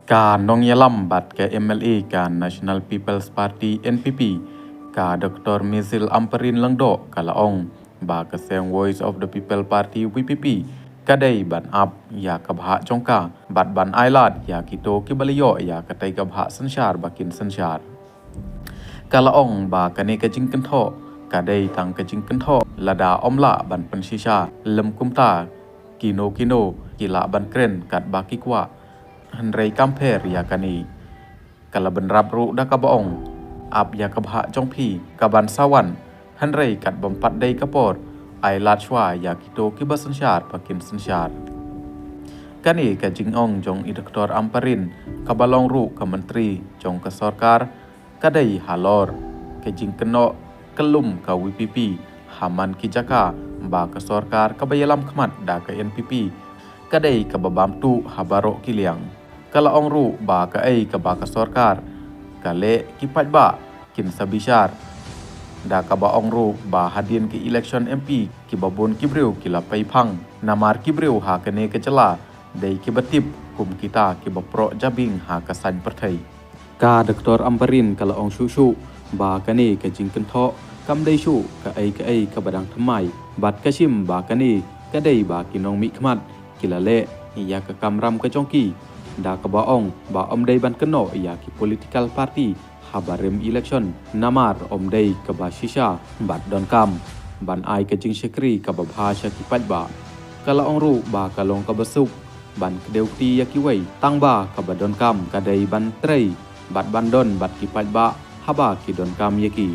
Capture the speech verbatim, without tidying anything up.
Ka nongïalam bad ka M L A ka National People's Party N P P, ka Doctor Mizil Ampareen Lyngdoh ka la ong ba ka seng Voice of the People Party V P P ka dei ban ap ïa ka bhah jong ka bad ban ailad ïa kito kiba la ïoh ïa katei ka bhah synshar ba kin synshar. Ka la ong ba kane ka jingkynthoh ka dei tang ka jingkynthoh lada ym lah ban pynshisha, lym kumta kino kino ki lah ban kren katba ki kwah, hynrei kam pher ïa kane. Ka la bynrap ruh da kaba ong, ap ïa ka bhah jong phi kaban sa wan, hynrei katba ym pat dei ka por, ailad shuwa ïa kito kiba synshar ba kin synshar. Kane ka jingong jong i Doctor Ampareen, kaba long ruh ka Myntri jong ka sorkar, ka dei halor ka jingkynnoh kyllum ka V P P ha man ki jaka ba ka sorkar kaba ïalam khmat da ka N P P ka dei kaba bam tuh ha baroh ki liang. Ka la ong ruh ba kaei kaba ka sorkar ka leh ki paidbah kin sa bishar, da kaba ong ruh ba hadien ki election M P kiba bun ki briew ki la pei phang, namar ki briew ha kane ka jylla dei kiba tip kum kita kiba proh jabieng ha ka saiñ pyrthei. Ka Doctor Ampareen ka la ong shuh shuh ba kane ka jingkynthoh kam dei shuh kaei kaei kaba dang thymmai, bad ka shim ba kane ka dei ba ki nongmihkhmat ki la leh ïa ka kamram ka jong ki, da kaba ong ba ym dei ban kynnoh ïa ki political party ha barim election, namar ym dei kaba shisha bad donkam ban ai ka jingshakri kaba bha sha ki paidbah. Ka la ong ruh ba ka long kaba suk ban kdew kti ïa kiwei, tangba kaba donkam ka dei ban trei bad ban don bad ki paidbah haba ki donkam ïa ki.